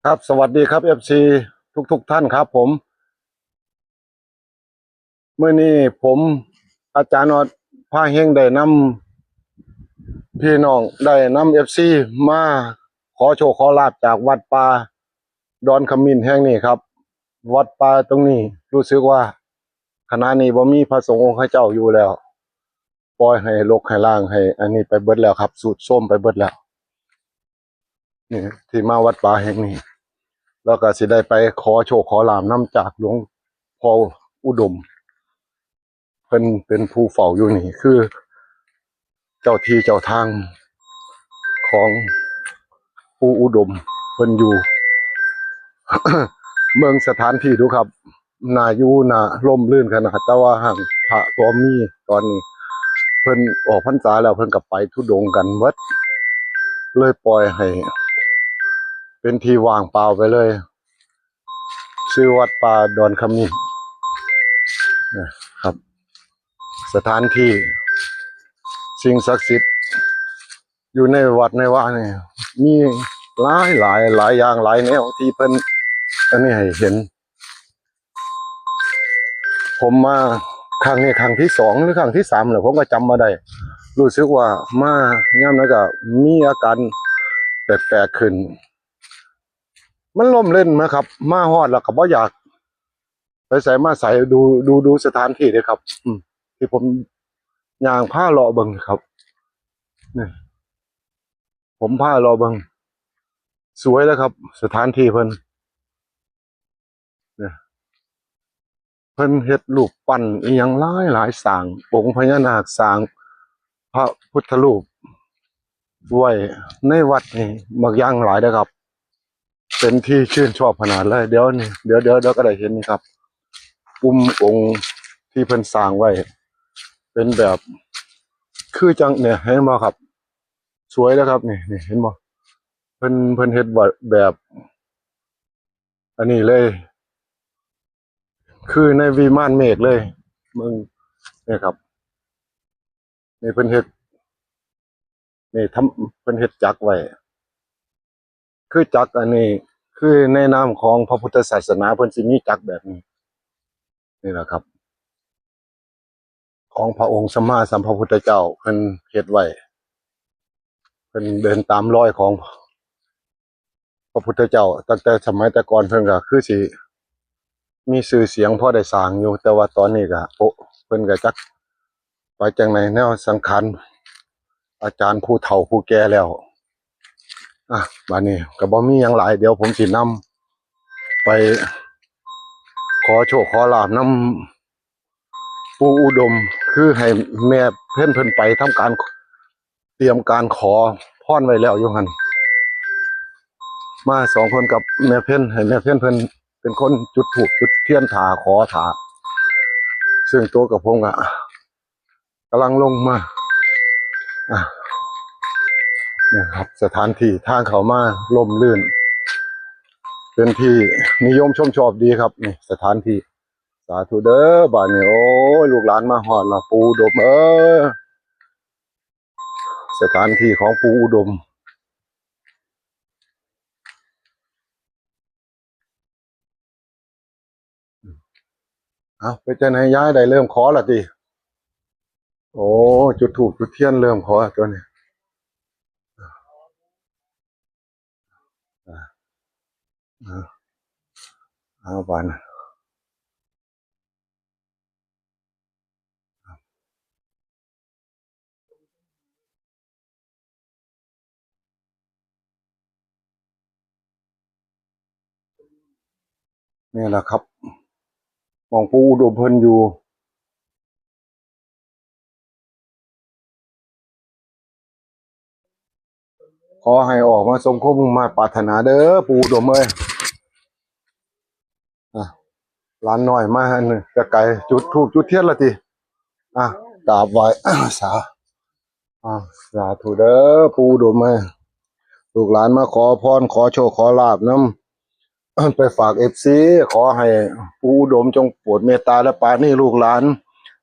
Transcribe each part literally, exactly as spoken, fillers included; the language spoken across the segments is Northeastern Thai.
ครับ สวัสดีครับ เอฟซี ทุกๆท่านครับผม มื้อนี้ผมอาจารย์ออดพาเฮงได้นำพี่น้อง ได้นำ เอฟซี มาขอโชคขอลาภจากวัดป่าดอนขมิ้นแห่งนี้ครับ วัดป่าตรงนี้รู้สึกว่าขณะนี้บ่มีพระสงฆ์องค์เจ้าอยู่แล้ว ปล่อยให้รกให้ร้างให้อันนี้ไปเบิดแล้วครับ ทรุดโทรมไปเบิดแล้ว นี่ที่มาวัดป่าแห่งนี้ แล้วก็สิได้ไปขอโชคขอลาภนำจากหลวงพ่ออุดม เพิ่นเป็นผู้เฝ้าอยู่นี่ คือเจ้าที่เจ้าทางของปู่อุดม เพิ่นอยู่ เบิ่งสถานที่ดูครับ น่าอยู่น่าร่มรื่นขนาด แต่ว่าหั้นพระบ่มี ตอนนี้เพิ่นออกพรรษาแล้ว เพิ่นก็ไปธุดงค์กันหมด เลยปล่อยให้เป็นที่ว่างเปล่าไปเลย ชื่อวัดป่าดอนขมิ้นนะครับ สถานที่สิ่งศักดิ์สิทธิ์อยู่ในวัดในวานี่ มีหลายหลายหลายอย่างหลายแนวที่เพิ่นอันนี้ให้เห็น ผมมาครั้งนี้ครั้งที่สองหรือครั้งที่สามแล้ว ผมก็จำบ่ได้ รู้สึกว่ามายามนั้นก็มีอาการแปลกๆขึ้น มันร่มรื่นนะครับ มาฮอดแล้วก็บ่อยากไปไสมาไส ดู ดู ดูสถานที่เด้อครับ อืม ที่ผมย่างพาเลาะเบิ่งครับ นี่ ผมพาเลาะเบิ่ง สวยแล้วครับ สถานที่เพิ่น เนี่ย เพิ่นเฮ็ดรูปปั้นอิหยังหลายหลาย สร้างองค์พญานาค สร้างพระพุทธรูปไว้ในวัดนี่บักอย่างหลายเด้อครับ เป็นที่ชื่นชอบขนาดเลย เดี๋ยวนี่ เดี๋ยว เดี๋ยว เดี๋ยวก็ได้เห็นนี่ครับ อุ้มองค์ที่เพิ่นสร้างไว้ เป็นแบบ คือจังเนี่ย เห็นบ่ครับ สวยแล้วครับ นี่ นี่ เห็นบ่ เพิ่น เพิ่นเฮ็ดแบบ แบบ อันนี้เลย คือในวิมานเมฆเลย เบิ่ง นี่ครับ นี่เพิ่นเฮ็ด นี่ทำ เพิ่นเฮ็ดจักรไว้ คือจักรอันนี้ คือในนามของพระพุทธศาสนา เพิ่นสิมีจักรแบบนี้ นี่แหละครับ ของพระองค์สัมมาสัมพุทธเจ้า เพิ่นเฮ็ดไว้ เพิ่นเดินตามรอยของพระพุทธเจ้า ตั้งแต่สมัยแต่ก่อน เพิ่นก็คือสิมีชื่อเสียงพอได้สร้างอยู่ แต่ว่าตอนนี้ก็ โอ้ เพิ่นก็จักไปจังใด แนวสังขารอาจารย์ผู้เฒ่าผู้แก่แล้ว อ่ะ บัดนี้ก็บ่มีหยังหลาย เดี๋ยวผมสินำไปขอโชคขอลาภนำปู่อุดม คือให้แม่เพ็ญเพิ่นไปทำการ เตรียมการขอพรไว้แล้วอยู่หั่น มาสองคนกับแม่เพ็ญ ให้แม่เพ็ญเพิ่นเป็นคนจุดธูปจุดเทียนถ่า ขอถ่า ซึ่งตัวกับผมก็กำลังลงมา อ่ะ นี่ครับ สถานที่ทางเข้ามาร่มรื่น เป็นที่นิยมชมชอบดีครับ นี่สถานที่ สาธุเด้อ บาดนี้ โอ้ย ลูกหลานมาฮอดละ ปู่อุดมเอ้ย สถานที่ของปู่อุดม เอา เป็นจังได๋ ยายได้เริ่มขอละติ โอ้ จุดธูปจุดเทียนเริ่มขอตัวนี้ อ่า อ่า เอาบาดนี้ นี่แหละครับ หม่องปู่อุดมเพิ่นอยู่ ขอให้ออกมาสมความมุ่งมาดปรารถนาเด้อ ปู่อุดมเอ้ย อ่ะ หลานน้อยมาอันหนึ่ง จะไกล จุดธูปจุดเทียนละติ อ่ะ กราบไหว้ สา อ่ะ สาธุเด้อ ปู่อุดมเอ้ย ลูกหลานมาขอพร ขอโชค ขอลาภนำ ไปฝาก เอฟซี ขอให้ปู่อุดมจงโปรดเมตตาและปราณีลูกหลาน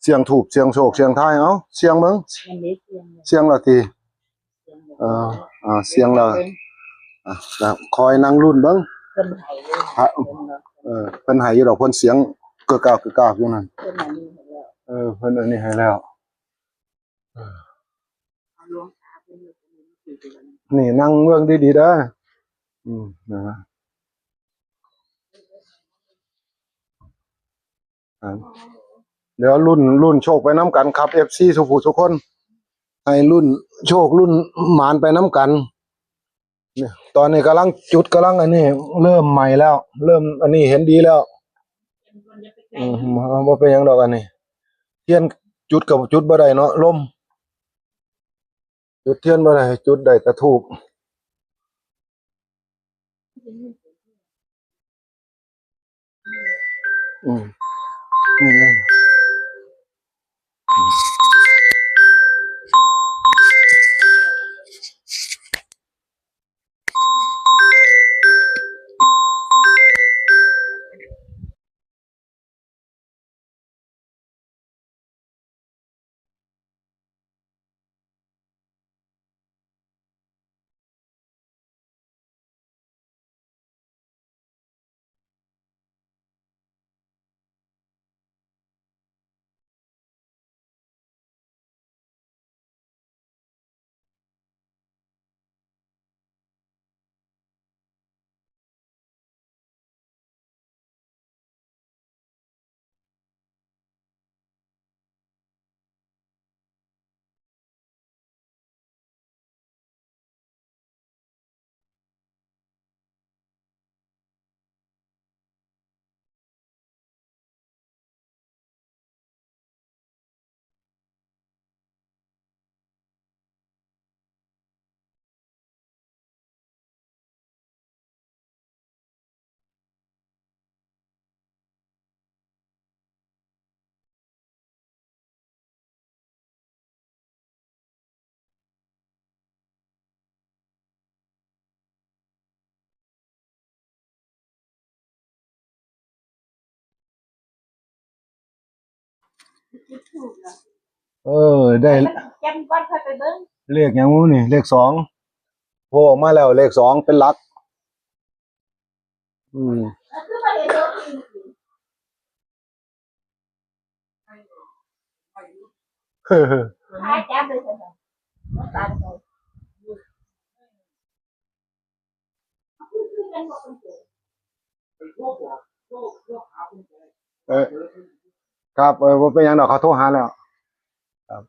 เสี่ยงธูป เสี่ยงโชค เสี่ยงทาย เอ้า เสี่ยงเบิ่ง อันนี้เสี่ยง เสี่ยงละติ เสี่ยง เอ่อ อ่า เสี่ยงละ อ่ะ ครับ คอยนั่งลุ้นเบิ่ง เพิ่นให้เลย ฮะ เพิ่นเนาะ เออ เพิ่นให้อยู่ดอก เพิ่นเสียงเกือกกรากเกือกกรากอยู่นั่น เพิ่นให้นี่ให้แล้ว เออ เพิ่นอันนี้ให้แล้ว เออ เอาหลวงตาเพิ่นอยู่ตรงนี้ นี่นั่งเบิ่งดีๆเด้อ อืม นะฮะ ครับ เดี๋ยวลุ้น ลุ้นโชคไปนำกันครับ เอฟซี ทุกผู้ทุกคน ให้ลุ้นโชคลุ้นหมานไปนำกัน เนี่ย ตอนนี้กำลังจุด กำลังอันนี้ เริ่มใหม่แล้ว เริ่มอันนี้เห็นดีแล้ว อืม บ่เป็นหยังดอกอันนี้ เทียนจุดกับจุดบ่ได้เนาะ ลม จุดเทียนบ่ได้ จุดได้แต่ธูป อืม อืม เออ ได้ มันแจ่มก่อนค่อยไปเบิ่ง เลขหยังวะนี่ เลขสอง โผล่ออกมาแล้ว เลขสองเป็นหลัก อืม แล้วคือบ่เห็นตัวจริง หาจับเลยเถอะ เออ ครับ เออ บ่เป็นหยังดอก เขาโทรหาแล้ว ครับ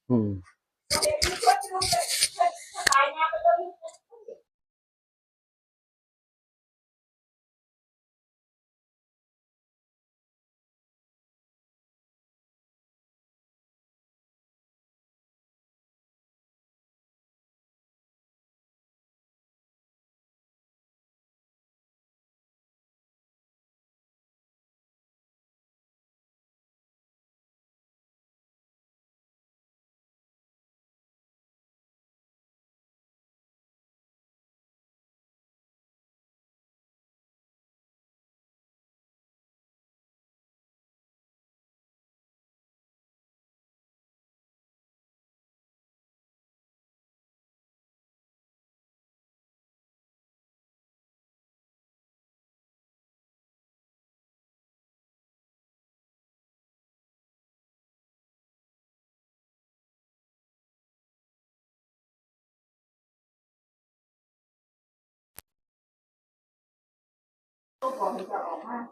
อืม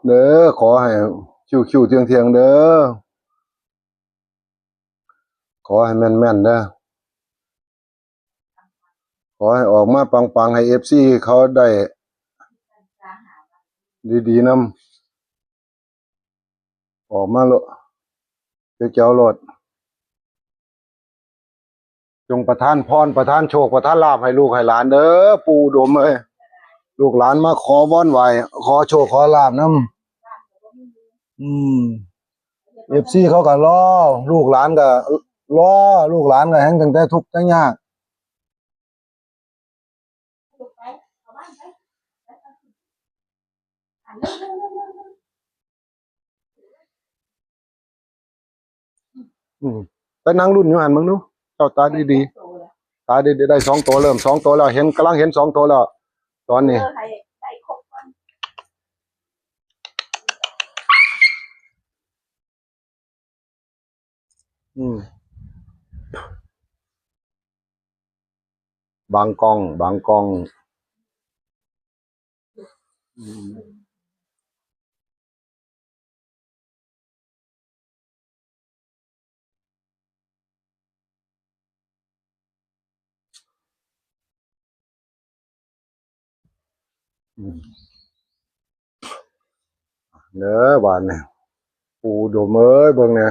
เด้อ ขอให้คิวๆเที่ยงๆเด้อ ขอให้แม่นๆเด้อ ขอให้ออกมาปังๆ ให้เอฟซีเขาได้ดีๆนำ ออกมาโลด เจ้าโลด จงประทานพร ประทานโชค ประทานลาภให้ลูกให้หลานเด้อ ปู่อุดมเอ้ย ลูกหลานมาขอวอนไหว้ ขอโชคขอลาภนำ อืม เอฟซีเขาก็รอ ลูกหลานก็รอ ลูกหลานก็แฮงตั้งแต่ทุกข์แต่ยาก อืม ไปนั่งรุ่นอยู่หั่นเบิ่งดู เจ้าตาดีๆ ตาดีๆ ได้สองตัว เริ่มสองตัวแล้ว เห็น กำลังเห็นสองตัวแล้ว ตอนนี้ เออ ให้ได้ครบก่อน อืม บางกล้อง บางกล้อง อืม อืม เด้อบาดนี่ ปู่อุดมเอ้ย เบิ่งแหน่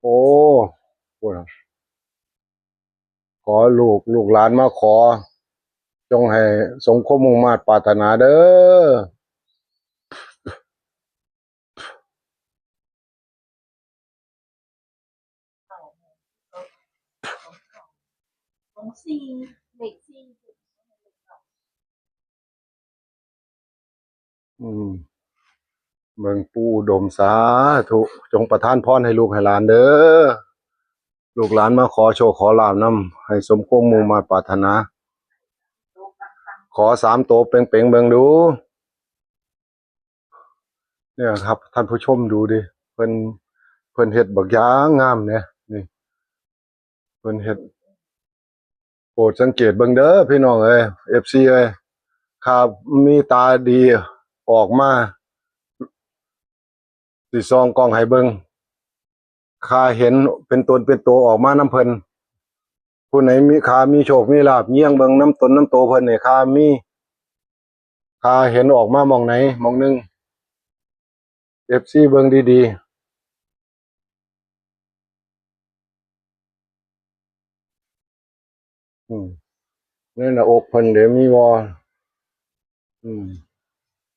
โอ้ พู้นน่ะ ขอลูก ลูกหลานมาขอ จงให้สมความมุ่งมาดปรารถนาเด้อ สองสี่ เลขสี่ อืม เบิ่งปู่อุดม สาธุ จงประทานพรให้ลูกให้หลานเด้อ ลูกหลานมาขอโชคขอลาภนำ ให้สมความมุ่งมาดปรารถนา ขอสามตัวเป๋งๆ เบิ่งดู เนี่ยครับ ท่านผู้ชมดูดิ เพิ่น เพิ่นเฮ็ดบักอย่างงามเนี่ย นี่ เพิ่นเฮ็ด โปรดสังเกตเบิ่งเด้อพี่น้องเอ้ย เอฟซี เอ้ย ข้ามีตาดีออกมา สิส่องกล้องให้เบิ่ง ข้าเห็นเป็นตนเป็นตัวออกมานำเพิ่น ผู้ไหนมี ข้ามีโชคมีลาภ เยี่ยงเบิ่งนำตนนำตัวเพิ่นนี่ ข้ามี ข้าเห็นออกมาหม่องไหนหม่องหนึ่ง เอฟซี เบิ่งดีๆ อืม ในหน้าอกเพิ่นเด้มีบ่ อืม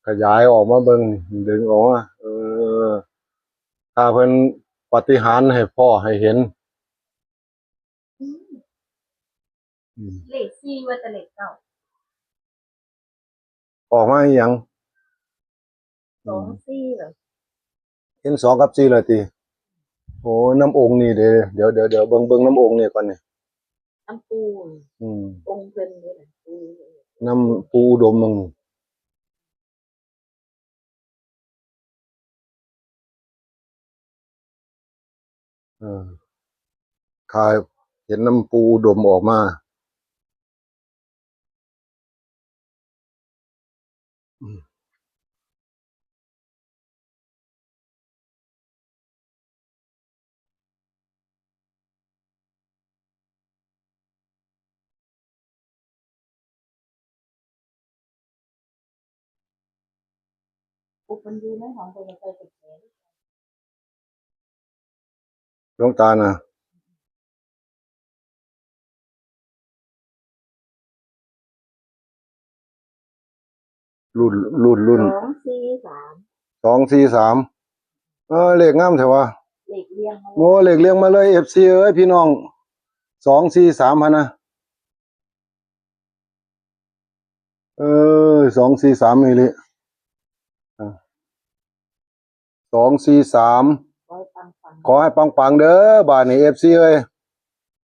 ขยายออกมาเบิ่ง ดึงออกมา เออ ถ้าเพิ่นปาฏิหาริย์ให้พ้อให้เห็น อืม อืม เลขสี่ว่าแต่เลขเก้า ออกมาอีหยัง สองสี่เหรอ เห็นสองกับสี่เลยติ โอ้ นำองค์นี่เด้ เดี๋ยว เดี๋ยว เดี๋ยว เบิ่ง เบิ่งนำองค์นี่ก่อนนี่ นำปู่ อืม องค์เพิ่นนี่แหละ ปู่ นำปู่อุดมมึง เออ ข้าเห็นนำปู่อุดมออกมา อืม อุปปัญญูไม่หอมตัวใส่ติดแขน หลวงตาน่ะ รุ่น รุ่น รุ่น สองสี่สาม สองสี่สาม เออ เลขงามแท้วะ เลขเรียงมาเลย โอ้ เลขเรียงมาเลย เอฟซี เอ้ย พี่น้อง สองสี่สาม หั่นนะ เออ สองสี่สาม อีหลี อ่ะ สองสี่สาม ขอให้ปังๆ ขอให้ปังๆ เด้อ บาดนี้ เอฟซี เอ้ย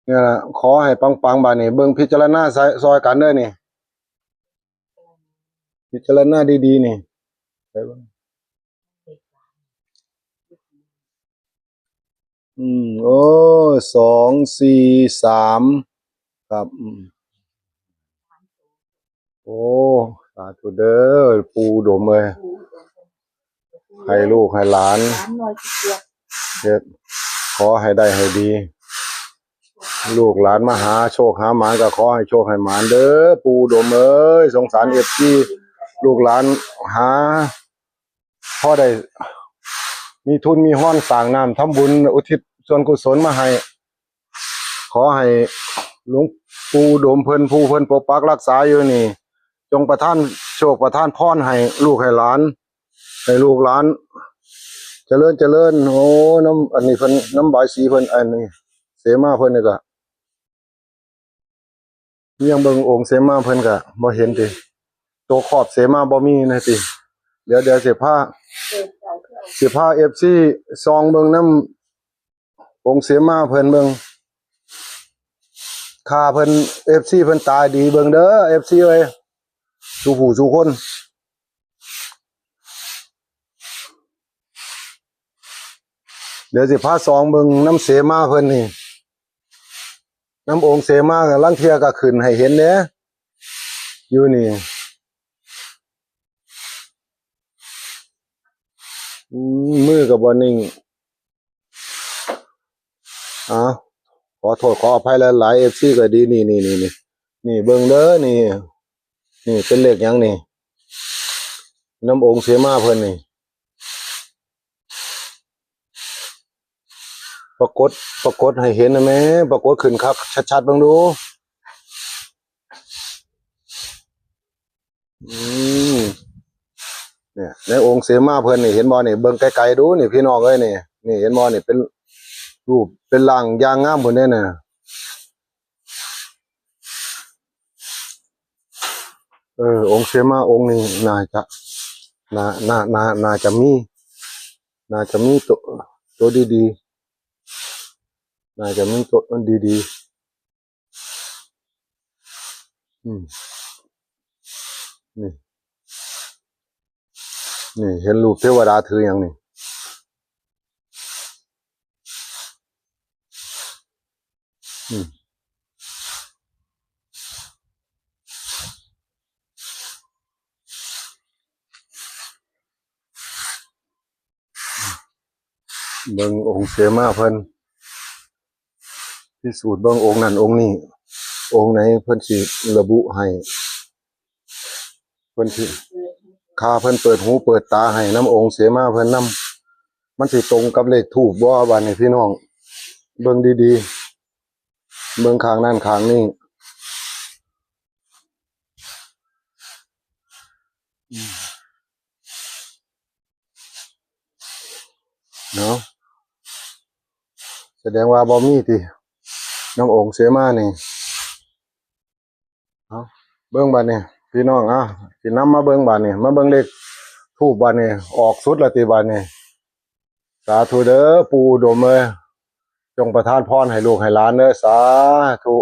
เนี่ยล่ะ ขอให้ปังๆ บาดนี้ เบิ่งพิจารณาซอย ซอยกันเด้อนี่ พิจารณาดีๆ นี่ อืม โอ้ สองสี่สาม ครับ อืม โอ้ สาธุเด้อ ปู่อุดมเอ้ย ให้ลูกให้หลาน เฮ็ด ขอให้ได้ให้ดี ลูกหลานมาหาโชคหาหมานก็ขอให้โชคให้หมานเด้อ ปู่อุดมเอ้ย สงสาร เอฟซี ลูกหลานหา พอได้มีทุนมีฮอนสร้างน้ำทำบุญอุทิศส่วนกุศลมาให้ ขอให้หลวงปู่อุดมเพิ่นผู้เพิ่นปกปักรักษาอยู่นี่ จงประทานโชคประทานพรให้ลูกให้หลาน ให้ลูกหลาน เจริญเจริญ โอ้ นำ อันนี้เพิ่น นำบายสีเพิ่น อันนี้ เสมาเพิ่นนี่ก็ ยังเบิ่งองค์เสมาเพิ่นก็บ่เห็นติ ตัวครอบเสมาบ่มีนะติ เดี๋ยว เดี๋ยวสิพา สิพาเอฟซีส่องเบิ่งนำองค์เสมาเพิ่นเบิ่ง ค่าเพิ่น เอฟซีเพิ่นตาดีเบิ่งเด้อ เอฟซีเอ้ย สู่ผู้สู่คน เดี๋ยวสิพาส่องเบิ่งนำเสมาเพิ่นนี่ นำองค์เสมา ลางเทื่อก็ขึ้นให้เห็นแหน่ อยู่นี่ อืม มือก็บ่นิ่ง อ่า ขอโทษขออภัยหลายๆ เอฟซีก็ดี นี่ นี่ นี่ นี่ นี่ เบิ่งเด้อ นี่ นี่เป็นเลขหยังนี่ นำองค์เสมาเพิ่นนี่ ปรากฏ ปรากฏให้เห็นนะแม่ ปรากฏขึ้นคัก ชัดๆ เบิ่งดู อืม เนี่ย ในองค์เสมาเพิ่นนี่ เห็นบ่นี่ เบิ่งไกลๆ ดูนี่ พี่น้องเอ้ย นี่ นี่ เห็นบ่นี่ เป็นรูป เป็นร่างอย่างงามพุ้นเด้น่ะ เออ องค์เสมาองค์นี้น่าจะ น่า น่า น่า น่าจะมี น่าจะมีตัว ตัวดีๆ น่าจะมีตัวดีๆ อืม นี่ นี่ เห็นรูปเทวดาถือหยังนี่ อืม เบิ่งองค์เสมาเพิ่น พิสูจน์เบิ่งองค์นั้นองค์นี้ องค์ไหนเพิ่นสิระบุให้ เพิ่นสิ ค่าเพิ่นเปิดหูเปิดตาให้นำองค์เสมาเพิ่นนำ มันสิตรงกับเลขธูปบ่ บาดนี้พี่น้อง เบิ่งดีๆ เบิ่งข้างนั้นข้างนี้ เนาะ แสดงว่าบ่มีติ นำองค์เสมานี่ เอา เบิ่งบาดนี้ พี่น้อง อ่ะ สินำมาเบิ่งบาดนี้ มาเบิ่งเลขธูปบาดนี้ ออกสุดแล้วติบาดนี้ สาธุเด้อ ปู่อุดมเอ้ย จงประทานพรให้ลูกให้หลานเด้อ สาธุ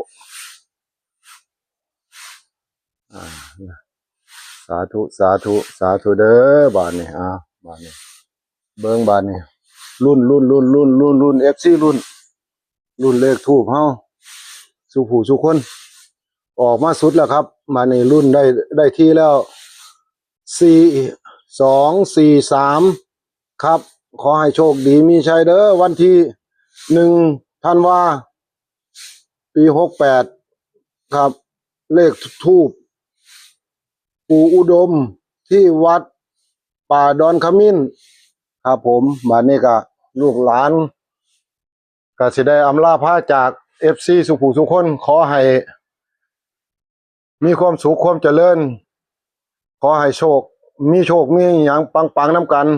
อ่า สาธุ สาธุ สาธุเด้อ บาดนี้ อ่า บาดนี้ เบิ่งบาดนี้ ลุ้น ลุ้น เอฟซี ลุ้น ลุ้นเลขธูปเฮา สู่ผู้สู่คน ออกมาสุดแล้วครับ บาดนี้ลุ้นได้ ได้ที่แล้ว สี่ สอง สี่ สาม ครับ ขอให้โชคดีมีชัยเด้อ วันที่ หนึ่ง ธันวา ปี หกแปด ครับ เลขธูป ปู่อุดม ที่วัดป่าดอนขมิ้น ครับผม บาดนี้ก็ลูกหลาน ก็สิได้อำลาพาจาก เอฟซี สู่ผู้สู่คน ขอให้ มีความสุขความเจริญ ขอให้โชค มีโชค มีหยังปังๆ นำกัน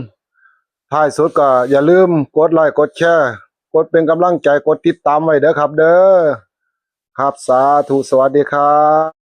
ท้ายสุดก็อย่าลืมกดไลค์ กดแชร์ กดเป็นกำลังใจ กดติดตามไว้เด้อครับเด้อ ครับ สาธุ สวัสดีครับ